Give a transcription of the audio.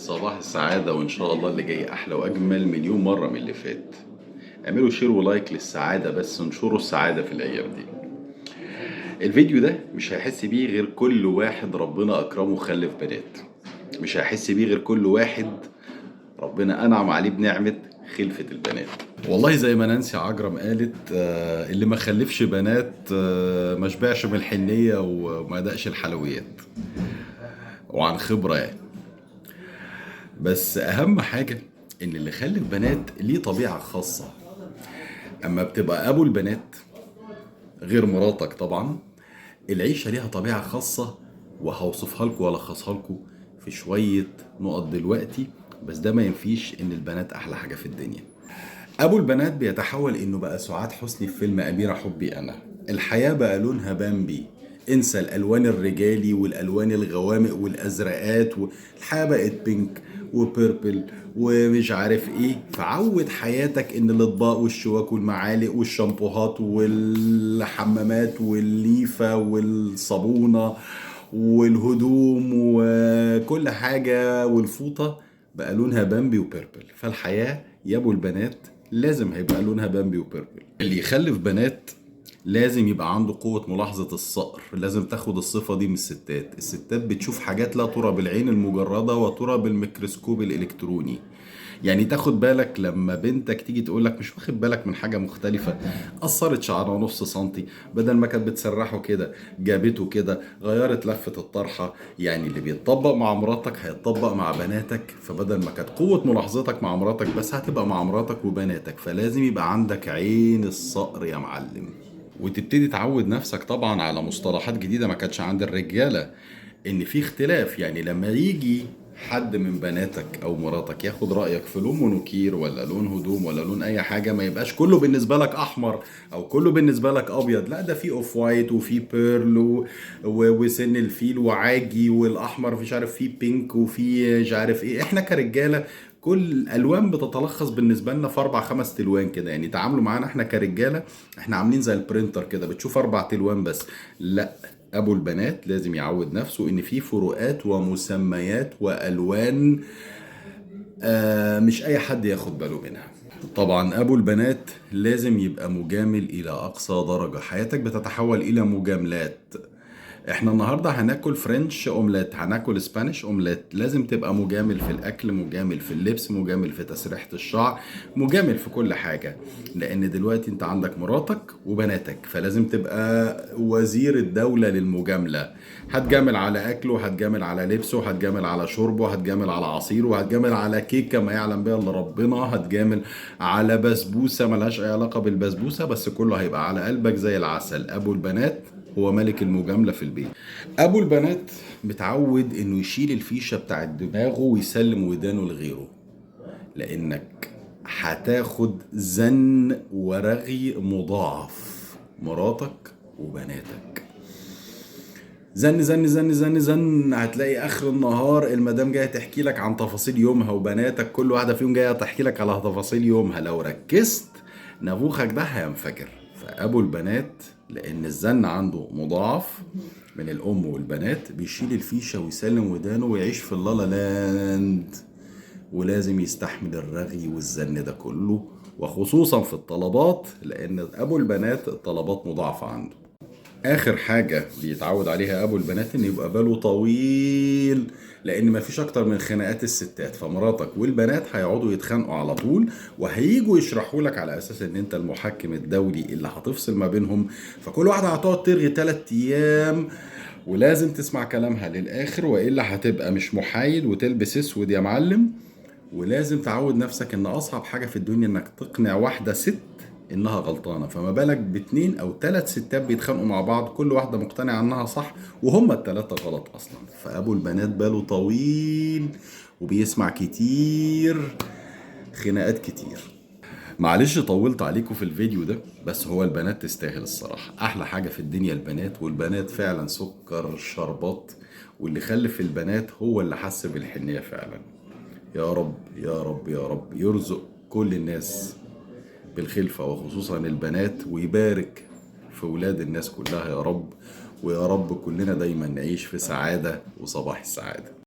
صباح السعادة، وإن شاء الله اللي جاي أحلى وأجمل مليون مرة من اللي فات. اعملوا share و like للسعادة، بس انشروا السعادة في الأيام دي. الفيديو ده مش هيحس بيه غير كل واحد ربنا أكرمه خلف بنات، مش هيحس بيه غير كل واحد ربنا أنعم عليه بنعمة خلفة البنات. والله زي ما نانسي عجرم قالت، اللي ما خلفش بنات ما شبعش من الحنية وما دقش الحلويات، وعن خبرة يعني. بس أهم حاجة إن اللي خلف بنات ليه طبيعة خاصة. أما بتبقى أبو البنات غير مراتك طبعا، العيشة ليها طبيعة خاصة، وهوصفها لكم وألخصها لكم في شوية نقط دلوقتي. بس ده ما ينفيش إن البنات أحلى حاجة في الدنيا. أبو البنات بيتحول إنه بقى سعاد حسني في فيلم أميرة حبي أنا. الحياة بقى لونها بامبي، انسى الألوان الرجالي والألوان الغوامق والأزرقات، الحياة بقت pink و purple ومش عارف ايه. فعود حياتك ان الاطباق والشواك والمعالق والشامبوهات والحمامات والليفة والصابونة والهدوم وكل حاجة والفوطة بقى لونها بامبي و purple. فالحياة يا ابو البنات لازم هيبقى لونها بامبي و purple. اللي يخلف بنات لازم يبقى عنده قوة ملاحظة الصقر، لازم تاخد الصفة دي من الستات. الستات بتشوف حاجات لا ترى بالعين المجردة وترى بالميكروسكوب الإلكتروني. يعني تاخد بالك لما بنتك تيجي تقولك مش واخد بالك من حاجة مختلفة، قصرت شعرها نص سنتي بدل ما كانت بتسرحه كده جابته كده، غيرت لفة الطرحة. يعني اللي بيتطبق مع مراتك هيتطبق مع بناتك، فبدل ما كانت قوة ملاحظتك مع مراتك بس هتبقى مع مراتك وبناتك. فلازم يبقى عندك عين الصقر يا معلم. وتبتدي تعود نفسك طبعا على مصطلحات جديدة ما كانتش عند الرجالة، ان في اختلاف. يعني لما يجي حد من بناتك او مراتك ياخد رأيك في لون مونوكير ولا لون هدوم ولا لون اي حاجة، ما يبقاش كله بالنسبة لك احمر او كله بالنسبة لك ابيض، لا ده في off white وفي pearl وسن الفيل وعاجي والاحمر مش عارف في pink وفي مش عارف ايه. احنا كرجالة كل الالوان بتتلخص بالنسبة لنا في 4-5 تلوان كده. يعني تعاملوا معانا احنا كرجاله احنا عاملين زي ال printer كده، بتشوف 4 تلوان بس. لا، ابو البنات لازم يعود نفسه ان في فروقات ومسميات والوان مش اي حد ياخد باله منها. طبعا ابو البنات لازم يبقى مجامل الى اقصى درجه. حياتك بتتحول الى مجاملات. احنا النهارده هناكل French omelette، هناكل Spanish omelette. لازم تبقى مجامل في الاكل، مجامل في اللبس، مجامل في تسريحة الشعر، مجامل في كل حاجة، لان دلوقتي انت عندك مراتك وبناتك، فلازم تبقى وزير الدولة للمجاملة. هتجامل على اكله، هتجامل على لبسه، هتجامل على شربه، هتجامل على عصيره، هتجامل على كيكة ما يعلم بها الا ربنا، هتجامل على بسبوسة ملهاش اي علاقة بالبسبوسة، بس كله هيبقى على قلبك زي العسل. ابو البنات هو ملك المجاملة في البيت. أبو البنات متعود إنه يشيل الفيشة بتاعت دماغه ويسلم ودانه لغيره، لأنك هتاخد زن ورغي مضاعف مراتك وبناتك. زن زن زن زن زن. هتلاقي آخر النهار المدام جاية تحكي لك عن تفاصيل يومها، وبناتك كل واحدة فيهم جاية تحكي لك على تفاصيل يومها. لو ركزت نافوخك ده هينفجر. فأبو البنات لأن الزن عنده مضاعف من الأم والبنات بيشيل الفيشة ويسلم ودانه ويعيش في اللالا لاند، ولازم يستحمل الرغي والزن ده كله، وخصوصا في الطلبات، لأن أبو البنات الطلبات مضاعفة عنده. آخر حاجة بيتعود عليها أبو البنات إن يبقى باله طويل، لأن مفيش أكتر من خناقات الستات. فمراتك والبنات هيقعدوا يتخانقوا على طول، وهيجوا يشرحوا لك على أساس إن أنت المحكم الدولي اللي هتفصل ما بينهم. فكل واحدة هتقعد ترغي 3 أيام، ولازم تسمع كلامها للآخر، وإلا هتبقى مش محايد وتلبس أسود يا معلم. ولازم تعود نفسك إن أصعب حاجة في الدنيا إنك تقنع واحدة ست إنها غلطانة، فما بالك ب2 أو 3 ستات بيتخانقوا مع بعض، كل واحدة مقتنعة إنها صح وهما ال3 غلط أصلا. فأبو البنات باله طويل وبيسمع كتير، خناقات كتير. معلش طولت عليكم في الفيديو ده، بس هو البنات تستاهل الصراحة. أحلى حاجة في الدنيا البنات، والبنات فعلا سكر شربات، واللي خلف البنات هو اللي حس بالحنية فعلا. يا رب يا رب يا رب يرزق كل الناس بالخلفة وخصوصا البنات، ويبارك في ولاد الناس كلها يا رب. ويا رب كلنا دايما نعيش في سعادة وصباح السعادة.